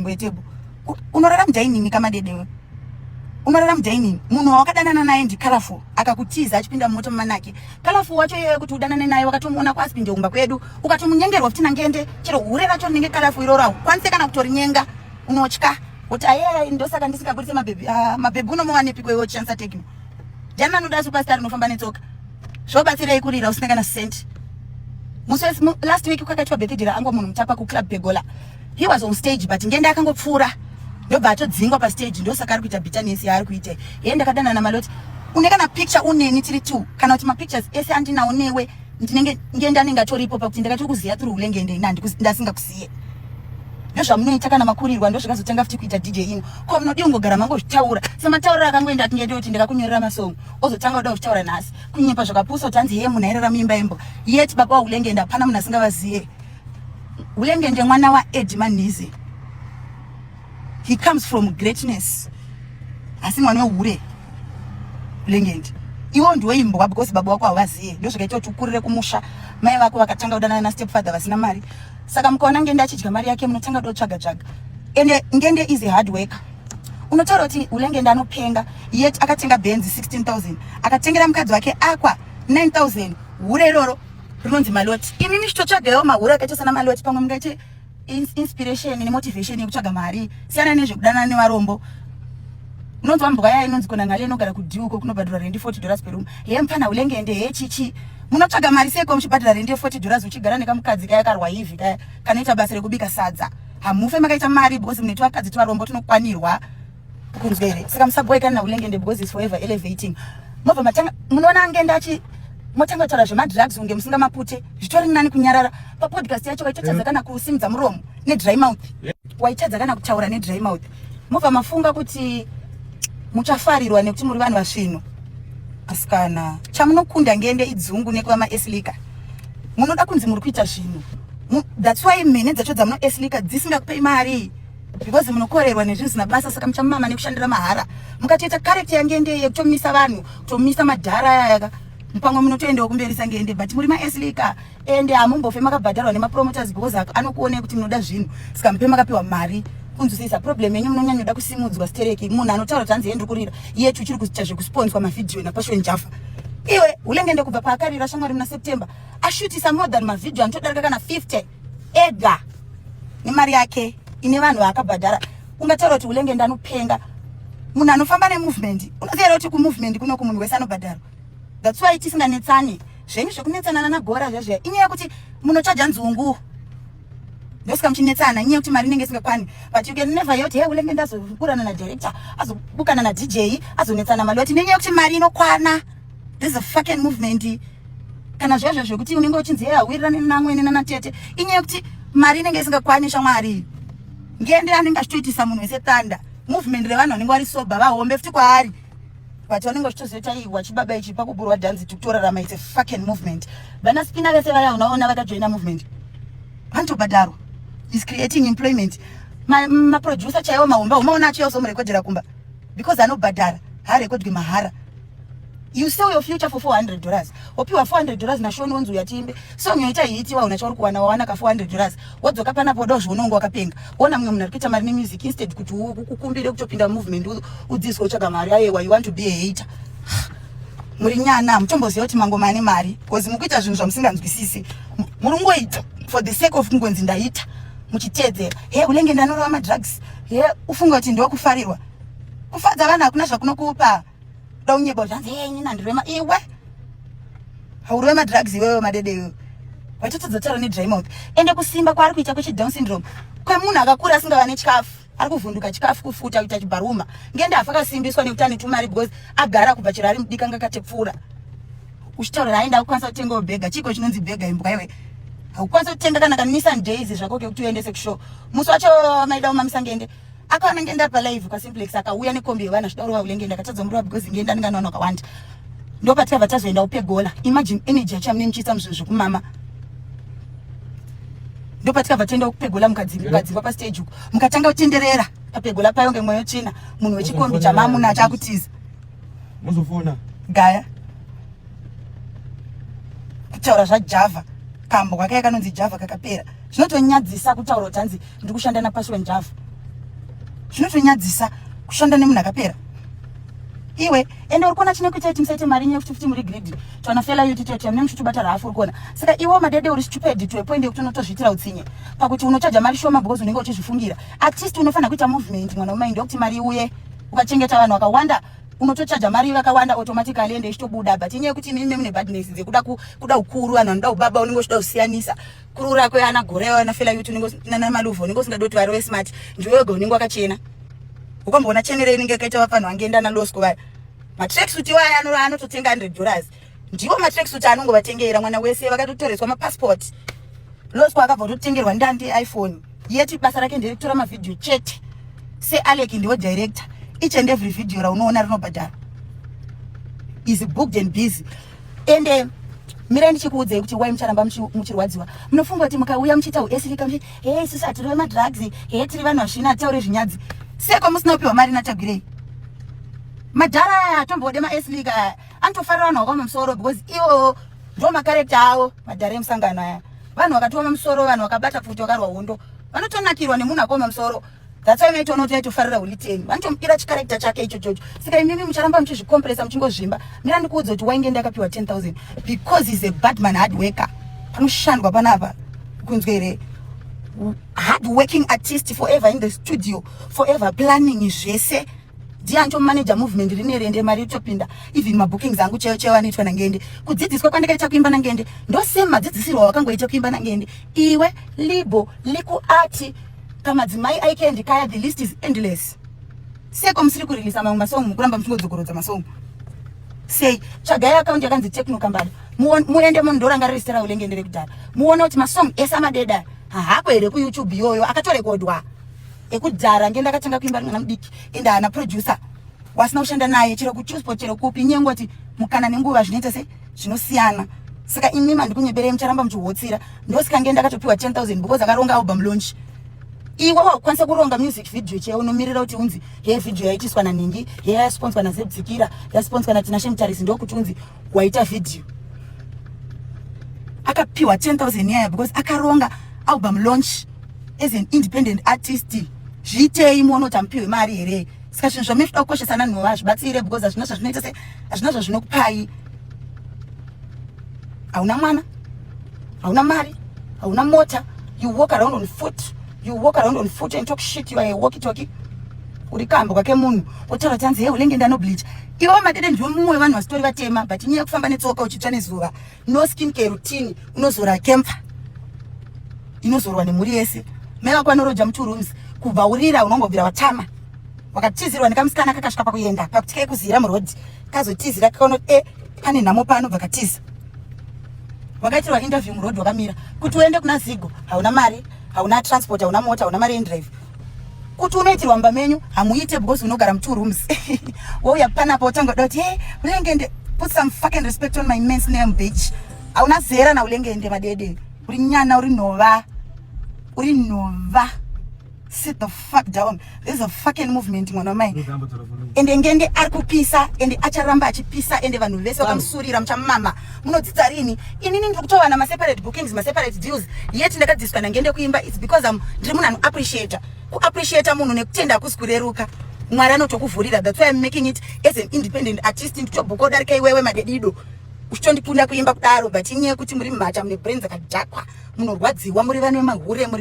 Table. Unorara mudining kamadedewe. Unorara mudining. Munhu wawakadanana naye ndi colorful akakutiza achipinda mumota mumanake. Colorful wacho iyoyo kuti udanane naye wakatomuona kwaasipinde kumba kwedu ukatomunyengerwa futi nangende chero hure racho rinenge colorful iroro haukwanise kana kutorinyenga unotya kuti ayeye ndosaka ndisingabudise mabhebhi ah, mabhebhi unomuwanepiko iwe uchishandisa tekno ndiani anoda superstar rinofamba netsoka zvobatsirei kurira usina kana cent musi last week kwakaitwa birthday raangu munhu mutapa kuclub pegola he was on stage but ngende akangopfuura ndobva atodzingwa pastage ndosaka ari kuita bitterness yaari kuita hee ndakadanana maloti une kana picture uneni tiri two kana kuti mapictures ese andinawo newe ndinenge ngende anenge atoripo pakuti ndakatokuziya through ulengende ina ndasingakusiye ndozvamunoita kana makurirwa ndozvakazotanga futi kuita dj ino ko munodii kungogara mangozvitaura sematauriro akangoenda tingende kuti ndakakunyorera masong ozotanga kuda kuzvitaura nhasi kunyepa zvakapusa kuti hanzi hee munhu airara muimba imbo yet baba waulengende hapana munhu asingavaziye Ulengende mwana wa Eddie Manhize. He comes from greatness. Asi mwana wehure. Ulengende. Iwe ndiwe imbwa because baba wako havaziye. Ndozvakaita kuti ukurire kumusha. Mai vako vakatanga kudanana na stepfather vasina mari. Saka mukaona Ngende achidya mari yake munotanga kuda tsvaga. Ende Ngende is a hard worker. Unotaura kuti Ulengende anopenga yet akatenga Benz 16000 akatengera mukadzi wake aqua 9000 hure iroro rinonzi maloti imi michitotsvagawo mahure akaita sana maloti pamwe mungaite inspiration nemotivation yekutsvaga mari siyana nezvekudanana nevarombo unonzwa mbwa yaya inonzi kona ngale inogara kudiuko kunobhadhura rendi 40 dollars per room heye mupfana ulengende heye chichi munotsvaga mari seiko muchibhadhura rendi ye 40 dollars uchigara nekamukadzi kaya karwa hivi kaya kanoita basa rekubika sadza hamufe makaita mari because mune twakadzi twarombo tunokwanirwa kunzwa here saka musabhoikana naulengende because is forever elevating mobva matanga munoona angenda achi motanga kutaura zvemadrugs kunge musingamapute zvitori nani kunyarara papodcast yacho waitotadza kana kusimudza muromo nedry mouth waitadza kana kutaura nedry mouth mobva mafunga kuti muchafarirwa nekuti muri vanhu vasvino asikana chamunokunda ngende idzungu nekuva maeslika munoda kunzi muri kuita zvinhu that's why mhene dzacho dzamunoeslika dzisingakupei mari because munokorerwa nezvinhu zvisina basa saka muchamama nekushandira mahara mukatoita character yangende yekutomisa vanhu kutomisa madhara ayaya pamwe munotoendawo kumberi sangende but muri maeslika ende hamumbofe makabhadharwa nemapromoters because anokuonei kuti munoda zvinhu saka mupe makapiwa mari kunzwisisa problem yenyu munonyanyoda kusimudzwa stereki munhu anotaura kuti hanzi yendiri kurira yetu uchiri kuita zvekusponswa mavhidhiyo napassion java iwe ulengende kubva paakarira shamwari muna september ashutisa more than mavhidhiyo anotodarika kana 50 ega nemari yake ine vanhu vaakabhadhara ungataura kuti ulenge ndanopenga munhu anofamba nemovement unoziva here kuti kumovement kunoku munhu wese anobhadharwa thats why tisinganetsani zvenyu zvekunetsanana nagora zvezviya inyaya yekuti munochaja nzungu ndosika muchinetsana inyaya yekuti mari inenge isingakwani but you can never yoti he ulenge ndazoburana nadirector azobukana nadj azonetsana mali wati nenyaya yekuti mari inokwana this is a fucking movement kana zvezvo zvekuti unenge uchinzi hey awirirane namwene nanatete inyaya yekuti mari inenge isingakwani shamwari ngende anenge achitoitisa munhu wese tanda movement revanhu vanenge vari soba vahombe futi kwaari but vanenge vachitozoita iwa chibaba ichi pakuburwa dhanzi tikutorarama its a fucking movement vana spina vese vaya unaona vakajoina movement vanotobhadharwa is creating employment maproducer ma chaiwo mahombe umaona achiya uzomurekodhera kumba because anobhadhara haarekodwi mahara you sell your future for 400 dollars wopiwa 400 dollars nashoni wonzi uya tiimbe song yoita hiti wauna chauri kuwana wawana ka 400 dollars wodzoka panapo woda zvaunonge wakapenga wona mumwe munhu ari kuita mari nemusic instead kuti ukukumbire kutopinda movement udzidzwe kutsvaga mari ayewa you want to be a hater muri nyana mutomboziva kuti mangoma ane mari bcause mukuita zvinhu zvamusinganzwisisi muri kungoita for the sake of kungonzi ndaita muchiteedzera he unenge ndanorova madrugs he ufunga kuti ndokufarirwa kufadza vanhu hakuna zvakunokupa da unyeba kuti hanzi hey inini handirema iwe haurove madrugs iwewe madede iwewe waitotadza taura nedry mouth ende kusimba kwaari kuita kwechidown syndrome kwemunhu akakura asingava nechikafu ari kuvhunduka chikafu kufuta kuita chibharuma ngende hafa akasimbiswa nekuti ane tumari because agara kubva chero ari mudika ngakatepfuura uchitaura aenda akukwanisa kutengawo bhega chiko chinonzi bhega imbwa iwe haukwanisa kutenga kana kanissan days zvako kekuti uendese kushow musi wacho maida kumamisa ngende akaona ngenda palive kwasimplex akauya nekombi yevanhu achida kurova ulengende akatadza murova because ngenda anenge anowana wakawanda ndopatikabva tazoenda upegola imagine energy yacho yamune muchiisa muzvinhu zvekumama ndopatikabva toenda kupegola mukadzingwa pastage uko mukatanga kutenderera papegola payo ngemwoyo tsvina munhu wechikombi chamamuna achakutiza muzofona gaya kutaura zvajava kambo kakaya kanonzi java kakapera zvinotonyadzisa kutaura kuti hanzi ndiri kushanda napassion java Zvinotonyadzisa kushanda nemunhu akapera. Iwe ende uri kuona chine kuita kuti musaite mari nyaya yekuti futi muri greedy. Twana fela yuti tete mune muchitobata rafu uri kuona. Saka iwe madede uri stupid to a point yekuti unotozviitira utsinye. Pakuti unochaja mari shoma because unenge uchizvifungira. At least unofanira kuita movement mwana wamai ndokuti mari iuye. Ukachengeta vanhu vakawanda unotochaja mari vakawanda automatically ende ichitobuda, but inyaya yekuti imimi mune badness dzekuda kuda ukuru, vanhu vanoda ubaba, unenge uchida kusiyanisa kurura kweana gore ana fela yuti unenge nana maluvo unenge usingadi kuti varove smart, ndiwe wega unenge wakachena. Ukamboona chenere inenge yakaita vafanhu vangeenda nalosco vaya matracksuit iwaya anototenga $100, ndiwo matracksuit anongovatengera mwana wese. Vakatotoreswa mapassport, Losco akabva kutotengerwa ndandi iPhone, yeti basa rake nderekutora mavhidhiyo chete. Sealec ndiwo director, each and every video raunoona rinobhadharwa, is booked and busy. Ende mirai ndichikuudzei kuti wai mucharamba muchirwadziwa. Munofunga kuti mukauya muchiita uesilika muchiti he isusu hatirove madrugs, he tiri vanhu vasvina, hatitaure zvinyadzi, seko musina kupiwa mari naTagwirei? Madhara aya atombode maesilika, anotofarira vanhu vakaoma musoro because ivo ndo macharacter avo. Madhara emusangano aya vanhu vakatioma musoro, vanhu vakabata pfuti, vakarwa hondo, vanotonakirwa nemunhu akaoma musoro. That's why maitoona kuti aitofarira Holy Ten, vanotomudira chicharacter chake ichochocho. Saka imimi mucharamba muchizvicompressa, muchingozvimba. Mira ndikuudza kuti wainge ndakapiwa 10,000 because is a badman hard worker. Panoshandwa panapa, kunzwe here? Hard working artist, forever in the studio, forever planning zvese. Ndiye anotomanager movement rine rende, mari itopinda. Even mabookings angu chaiwo chaiwo anoitwa naNgende. Kudzidziswa kwandakaita kuimba naNgende ndosame madzidzisirwo wakangoita kuimba naNgende. Iwe libo likuati kamadzimai aikendi kaya, the list is endless. Seko musiri kureleasa mamwe masong, mukuramba muchingodzokorodza masong sei? Tsvagai akaunti yakanzi Techno Kambada, muende munondoranga riri zita raUlengende rekudhara, muone kuti masong ese amadeda hahako here kuYouTube iyoyo akatorekodwa ekudhara. Nge ndakatanga kuimba mwana mudiki, ende haana producer wasina kushanda naye, chero kuchusport, chero kupi. Nyengoti mukana nenguva zvinoita se zvinosiyana. Saka imi mandikunyeberei, mucharamba muchihotsira. Ndosika nge ndakatopiwa 10,000 because akaronga album launch. Iwe wakukwanisa kuronga music video chaiwo, unomirira kuti unzi he video yaitiswa nanhingi, he yasponswa naZebdzikira, yasponswa naTinashe Mutarisi, ndokuti unzi waita video. Akapiwa 10,000 yaya because akaronga album launch as an independent artist. Zviitei muone kuti amupiwe mari here. Saka zvinhu zvamunoda kukoshesana nhova hazvibatsire because hazvina zvazvinoita, se hazvina zvazvinokupai. Hauna mwana, hauna mari, hauna mota, you walk around on foot, you walk around on foot and talk shit. You are a walkie talkie, uri kambo kake munhu otaura kuti anzi he Ulenge ndanobleach. Ivo madede ndiwe mumwe wevanhu vasitori vatema, but inyaya yekufamba netsoka uchitsva nezuva, no skin care routine, unozora camphor inozorwa nemhuri yese. Mai vako vanoroja mutwo rooms, kubva urira unongobvira watama. Wakatizirwa nekamusikana kakasvika pakuenda pakuti kaikuzira murodhi, kazotizira kakaona kuti e pane nhamo pano, bva katiza. Wakaitirwa interview murodhi wakamira kuti uende kuna Zigo, hauna mari, hauna transport, hauna mota, hauna mari yendrive. Kuti unoitirwa mumba menyu hamuite because unogara mutwo rooms. Wouya panapa utanga kuda kuti he Ulengende. Put some fucking respect on my man's name, bitch. Hauna zera naUlengende, madede. Uri nyana, uri nhova, uri nhova. Sit the fuck down. There's a fucking movement, mwana wamai. Ende Ngende ari kupisa, ende acharamba achipisa, ende vanhu vese vakamusurira muchamama. Munodzidza rini? Inini ndiri kutowana maseparate bookings, maseparate deals, yet ndakadzidziswa naNgende kuimba. It's because am ndiri munhu anoappreciata. Kuappreciata munhu nekutenda hakusi kureruka, Mwari anotokuvhurira. That's why I'm making it as an independent artist. Nditobhuka udarika iwewe madedido uchitondikunda kuimba kudaro, but inyaya yekuti muri mhata, mune brain dzakadhakwa, munorwadziwa, muri vane mahure muri.